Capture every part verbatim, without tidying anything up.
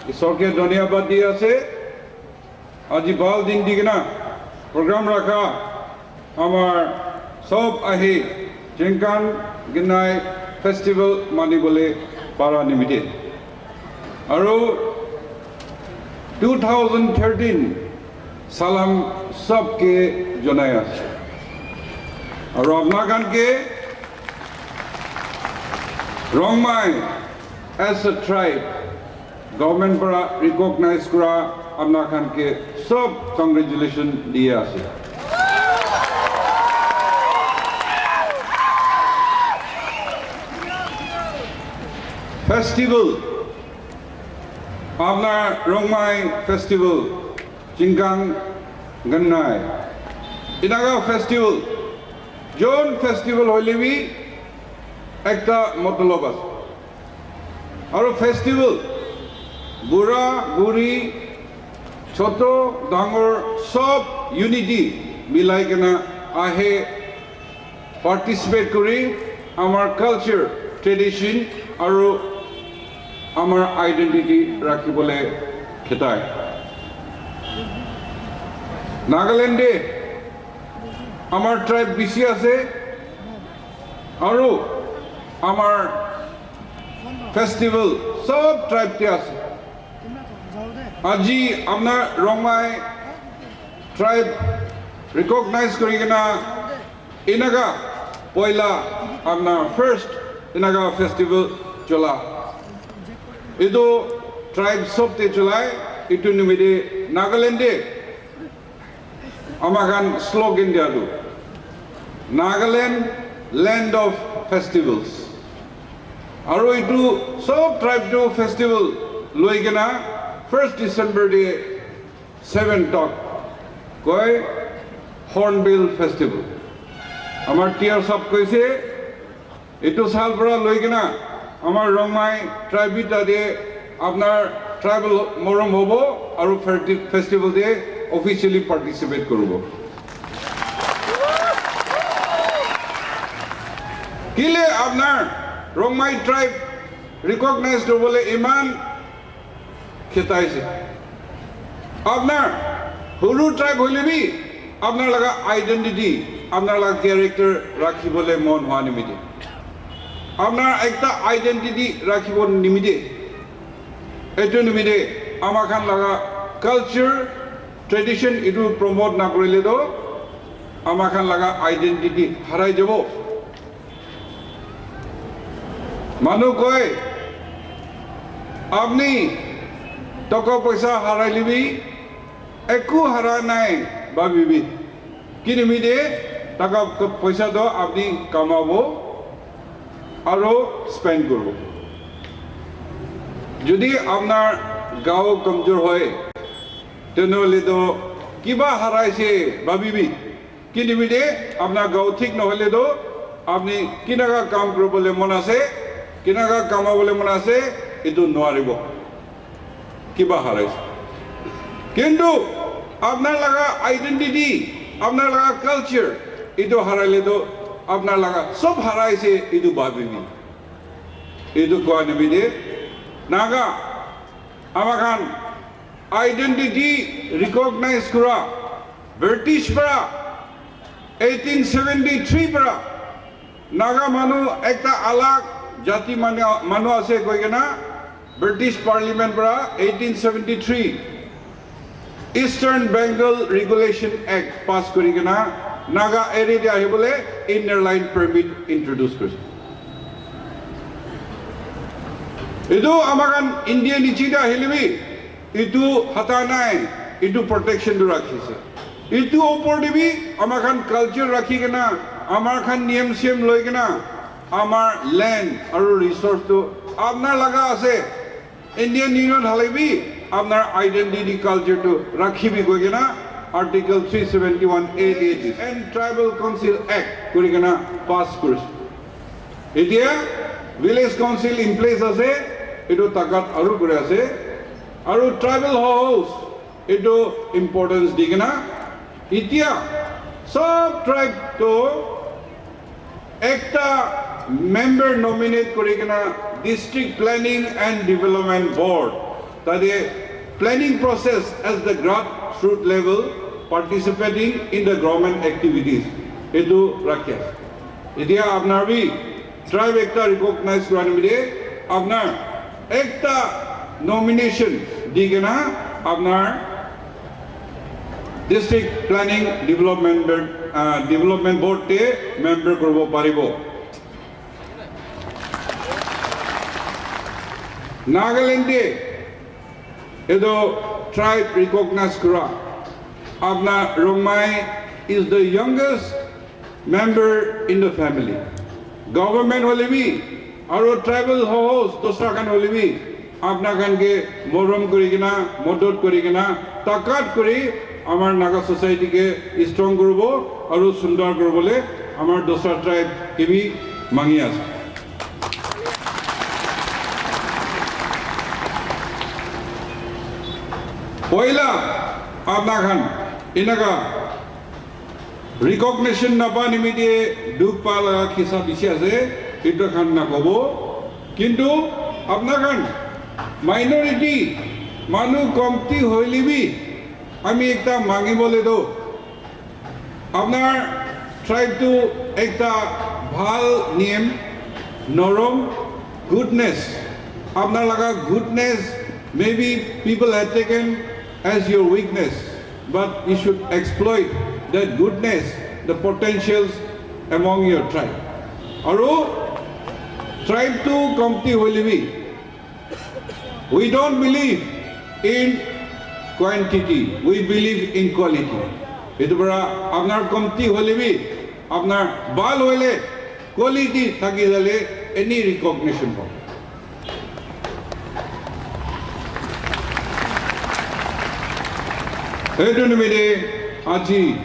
Isor ke dhanyabad di ase. Aji bhal din di kena program rakha amar sob ahi Chingkang Gangnai festival mani bole para nimite. Aru two thousand thirteen salam sob ke janai ase. Aru apna khan ke Rongmai as a tribe government para recognize kura apna khan ke sob congratulation di ase. Festival, apna Rongmai festival, Chingkang Gangnai, inaga festival, John festival hoile bi ekta matlab ase. Aru festival, bura, buri, choto, dangor, sob unity milai kena ahe, participate kuri, amar culture, tradition, aru amar identity rakhibole khetai. Nagaland de amar tribe bishi ase, aru amar festival sob tribe te ase. Aji apna Rongmai tribe recognize kuri kena inaga poila apna first inaga festival chola. Itu tribe sob te cholai, itu nimite Nagaland de ama khan slogan dia tu Nagaland, land of festivals. Aru itu sob tribe tu festival loi kena first December de seven talk koi Hornbill Festival. Amar T R sab koise, itu sal para loi kena amar Rongmai tribe bi tate apnar tribal morom hobo aru ferti-, festival te officially participate koribo. Kile apnar Rongmai tribe recognize kuribole iman khetaise. Apnar huru tribe hoile bi apnar laga identity, apnar laga character rakhibole mon hua nimite, apnar ekta identity rakhibo nimite, etu nimite ama khan laga culture, tradition etu promote na kurile to ama khan laga identity harai jabo. Manu koi, apni toka poisa harai libi, eku hara nai babibi. Kinimide taka poisa to apni kamabo aro spend koribo. Jodi apnar gao kamjor hoi, tenole to kiba haraise babibi. Kinimide apnar gao thik nohole to apni kinaga kam kuribole mon ase, kinaga kamabole mon ase, etu nuaribo. Kiba haraise. Kintu apnar laga identity, apnar laga culture, etu haraile to apnar laga sob haraise etu babibi. Etu koa nimide Naga ama khan identity recognize kura British para eighteen seventy three para Naga manu ekta alag jati manu, manu ase koi kena British Parliament para eighteen seventy three Eastern Bengal Regulation Act pass kuri kena Naga area te ahibole Inner Line Permit introduce kurise. Etu ama khan India niche te ahile bi etu hata nai, etu protection tu rakhise. Etu opor te bi ama khan culture rakhi kena, ama khan niyam siyam loi kena, amar land aru resource tu apnar laga ase. Indian Union hale bi apnar identity culture tu rakhibi koi kena Article three seventy one A te and Tribal Council Act kuri kena pass kurise. Etia village council in place ase, etu takat aru kuri ase, aru tribal house etu importance di kena etia sob tribe to ekta member nominate kuri kena District Planning and Development Board Tade planning process as the grassroot level, participating in the government activities. Etu rakhi ase. Etia apnar bi tribe ekta recognize kura nimite apnar ekta nomination di kena apnar district planning development, uh, development board te member kuribo paribo. Nagaland te etu tribe recognize kura. Apna Rongmei is the youngest member in the family. Government hoile bi, aru tribal host dosra khan hoile bi, apna khan ke morom kuri kena, modot kuri kena, takat kuri amar Naga society ke strong kuribo aru sundar kuribole amar dosra tribe ke bi mangi ase. Poila apna khan enaka recognition napa nimite dukh pa laga kisa bishi ase, etu khan nakobo. Kintu apna khan minority manu komti hoile bi ami ekta mangi bole do. Apnar tribe tu ekta bhal niyam, norom, goodness. Apnar laga goodness, maybe people have taken as your weakness, but you should exploit that goodness, the potentials among your tribe. Aru tribe tu komti hoile bi, we don't believe in quantity, we believe in quality. Etu para apnar komti hoile bi, apnar bhal hoile, quality thaki jale, any recognition pabo. Etu nimite aji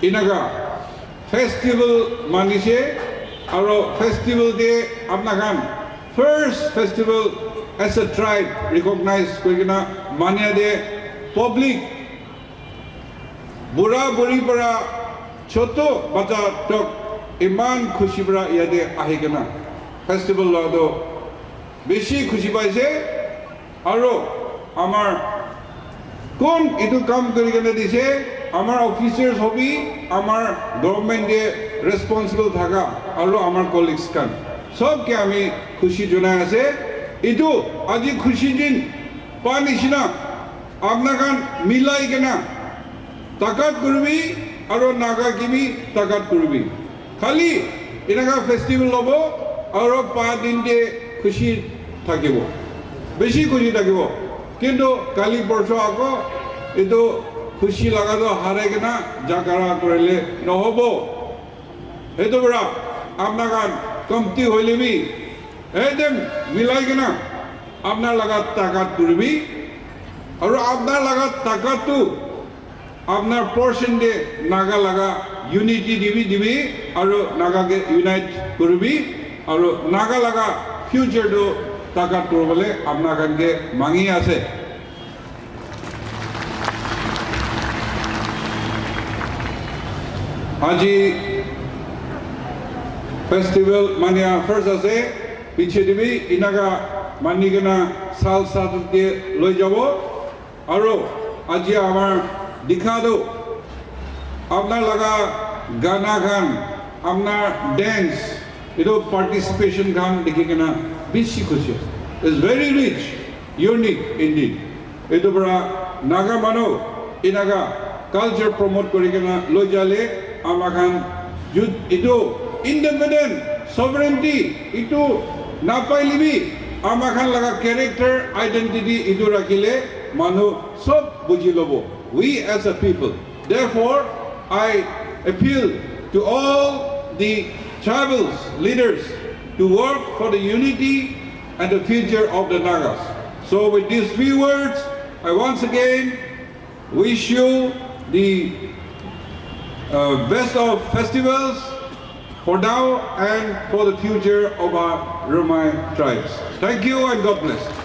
enaka festival manise, aru festival te apna khan first festival as a tribe recognize kuri kena mania te public bura buri para choto bacha tok iman khushi para yate ahi kena festival la to bishi khushi paise. Aru amar kon etu kam kuri kena dise, amar officers hobi, amar government te responsible thaka, aru amar colleagues khan sob ke ami khushi jonai ase. Etu aji khushi din pa nishina apna khan milai kena takat kuribi aru Naga ke bi takat kuribi. Khali enaka festival lobo aru pa din te khushi thakibo, bishi khushi thakibo. Kintu kali porsho ako etu khushi laga to harai kena jhagara kurile nohobo. Etu para apna khan komti hoile bi ekdam milai kena apna laga takat kuribi aru apna laga takat tu apnar portion te Naga laga unity dibi dibi aru Naga ke unite kuribi aru Naga laga future tu takat kuribole apna khan ke mangi ase. Aji festival mania first ase, piche dibi enaka mani kena sal sal ke loi jabo. Aru aji amar dikha tu apnar laga gana khan, apnar dance, etu participation khan dikhi kena bishi khushi. It's very rich, unique indeed. Etu para Naga manu enaka culture promote kuri kena loi jale ama khan ju-, etu independent sovereignty etu napaile bi ama khan laga character identity etu rakhile manu sob buji lobo. We as a people. Therefore, I appeal to all the tribal leaders to work for the unity and the future of the Nagas. So with these few words, I once again wish you the, uh, best of festivals for now and for the future of our Rongmei tribes. Thank you and God bless.